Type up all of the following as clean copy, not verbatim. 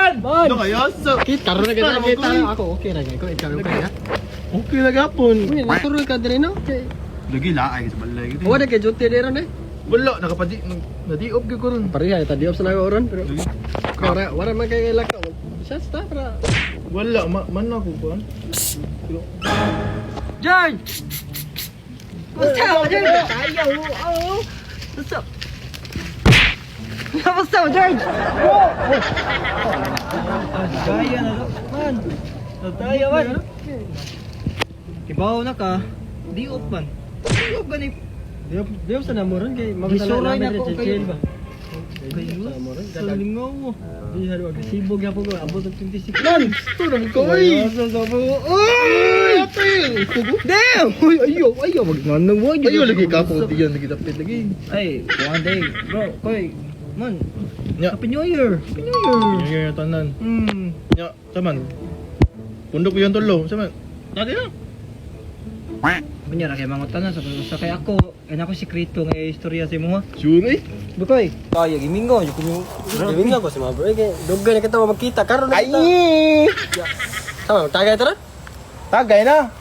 Man! Man! Ano kayo? So, Kita ro na Basta kita naman kita. ko, eh. Ako okay ra ko ikaw okay ra. Okay na gapon. Uy, naturoy ka dire no. Kay Lagi laay sa balay gid. wala kay duty dire ron eh. Wala nakapadi nadiop gyud ko ron. Pareha ta diop sa nago ron pero Lagi. wala wala man kay lakaw. Siya sta para Wala ma man ako kuan. George! What's up, George? Ayaw, oh. What's up? What's up, George? Kaya na, man. Nataya, man. Ibaw na ka. Di off, man. Di off gani. Diop diop sa namo ron kay Gisuray na ko chill kayo. ba. Kayo, Sa namo ron. sa lingaw mo. Di haro agresibo gyapon ko abot og 26. Man, ito naman ko oy. Uy! Ate, kugo. Damn! Uy, ayaw, ayaw. Magnanang mo. Ayo lagi ka po diyan lagi dapit lagi. Ay, one day. Bro, koy. Man, Nya. Happy New Year! Happy New Year! Nya tanan. Nya, saman. Pundok yan tulo, saman. Dati na. Kunya ra kay mangutan na sa sa kay ako, kay ako sikreto nga istorya sa imo ha. Sure eh. Bukoy. Kaya gimingo jud ko. Gawin nga ko si mga bro. Eh, kay dugay na kita magkita karon na kita. Ay! Tama, tagay tara. Tagay na.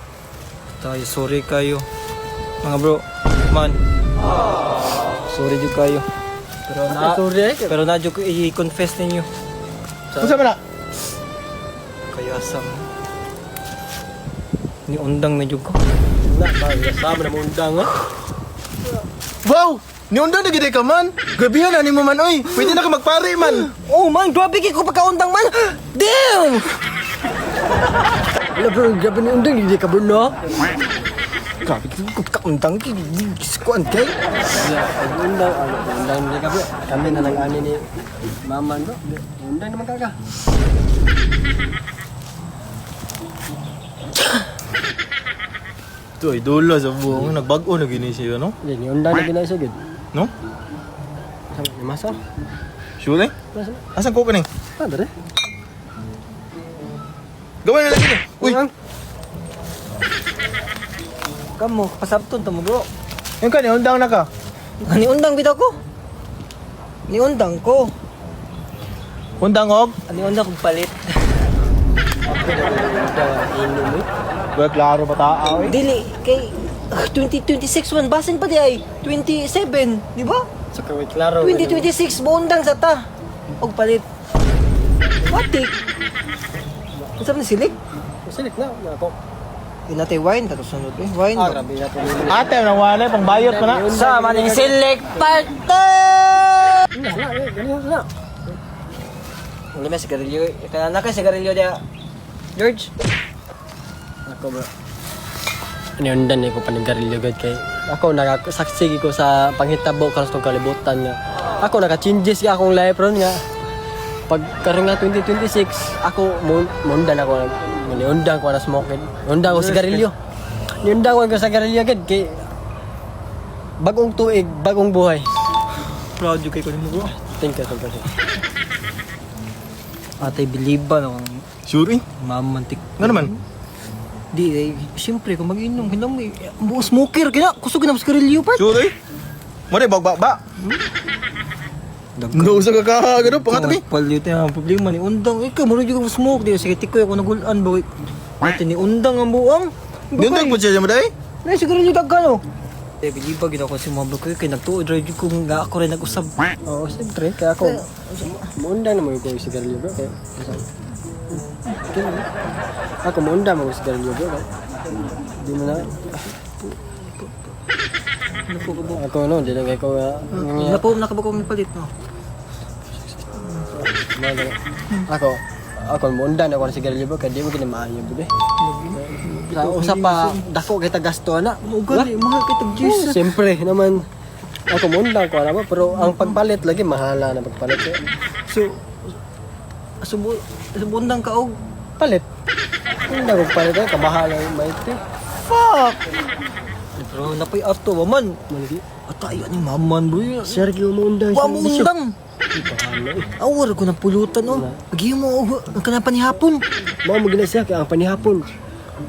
Tayo sorry kayo. Mga bro, man. Sorry jud kayo. Pero na Sorry eh. pero na jud ko i-confess ninyo. Unsa man na? Kayo asam. Ni undang na jud ko. Na, ba, sama na mo undang ha. Wow! Niunda na gid ka man. Grabihan na nimo man oy. Pwede na ka magpare man. Oh man, grabe kay ko pagkaundang man. Damn! Wala bro, grabe ni undang hindi ka bro no. Grabe kay ko pagkaundang kay kuan kay. Wala, ay undang, ano, undang hindi ka bro. Kami na lang ani ni mama bro. Undang naman kaka. Ito ay dula sa buong nagbag-o na gini siya no? Hindi, ni undang na ginay siya gid. No? Sama ni masa. Sure eh? Masa. Asan ko ni? Ah, dere. Gawin na lagi ni. Uy, Kamo, pasabton ta mo bro. yung ka ni undang na ka. Ni undang bitaw ko. Ni undang ko. Undang og. Ani undang kog palit. Undang inom eh. Wala klaro ba tao eh. Dili kay 2026 man basin pa di ay 27, di ba? So kay klaro. 2026 buundang sa ta. Og palit. Matik. Unsa man silik? Silik na ako. Inatay wine tapos sunod eh. Wine. Ah, grabe na to. Ate, nang wala pang bayot pa na. Sa maning silik parte. Na, na, eh, ganyan na. Wala may sigarilyo. Kana na kay sigarilyo dia. George. Ako bro. Niundan ko panigarilyo gud kay ako nakasaksi ko sa panghitabo karon sa kalibutan nga. Ako naka-changes ka akong life ron nga. Pag karon nga 2026 ako mundan ako niundang ko na smoke. Niundang ko sigarilyo. Niundang ko sa sigarilyo gud kay bagong tuig, bagong buhay. Proud jud kay ko nimo bro. Thank you, thank you. Atay biliban ako Sure eh. mamantik. Nga naman. Di, eh, siyempre, kung mag-inom, hinam mo, eh, buong smoker, kina, kusog na mas sigarilyo, part. Sure eh. Mo rin bagba ba. No sa ka ka gano pangato eh. Palit ang problema ni Undang. Ikaw, mura yung smoke. Di, sige, tikoy ako nagulaan ba? Ate ni Undang ang buang. Niundang mo siya mo dai. Nay, sigarilyo daghan, oh. Eh, biliba, ginawa ko si mga bro ko, kay nagtuo, drive ko, nga ako rin nag-usab. Oo, siyempre. Kaya ako, muundang na mo ko yung sigarilyo bro. Kaya, kaya, ako muundang mo yung sigarilyo bro. Kaya, di mo na, Ano po ka ba? ako no, di lang ko, Wala po, nakabako kong palit, no? ako, ako muundang na ako ng sigarilyo bro. Kaya di mo ginamaayo bro. Eh. Sa usa pa, dako kita gasto ana. Mo gani, mahal kay tag Oh, Jesus. siyempre naman. Ako muundang ko ana ba, pero ang pagpalit lagi mahala na pagpalit. Eh. So, subo, subundang ka og Palit. Undang ko palit eh, kabahala yung maite. Fuck! Pero napoy ato, waman. Malagi. Atay, ano yung maman, bro? Sir, yung muundang. Wa mo undang. Bahala eh. Awar ko ng pulutan, oh. Pag mo, oh, ang kanang panihapon. Mao mo gina siya kay ang panihapon.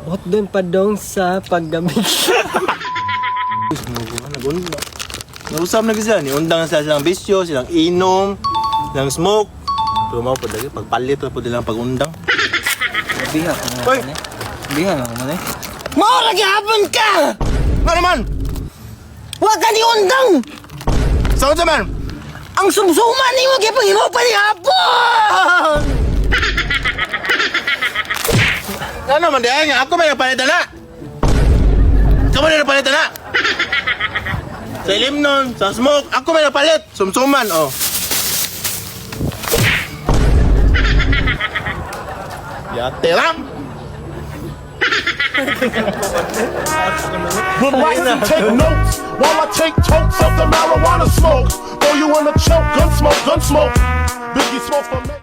Hot doon pa dong sa paggamit. Nausap na kasi ni undang sila silang bisyo, silang inom, silang smoke. Pero mao pud lagi pagpalit ra pud nilang pagundang. Biha ka na. Oy! Biha na man eh. Mao ra gihapon ka! Nga naman! Wa ka ni undang! Sa unsa man? Ang sumsuman nimo gipang pa ni hapon! Ano man di ay nga ako may napalit na. Kamo na napalit na. Sa ilim nun, sa smoke, ako may napalit. Sumsuman, oh. Yate lang. Relax and take notes while I take tokes of the marijuana smoke. Throw you in a choke, gun smoke, gun smoke. Biggie smoke for me.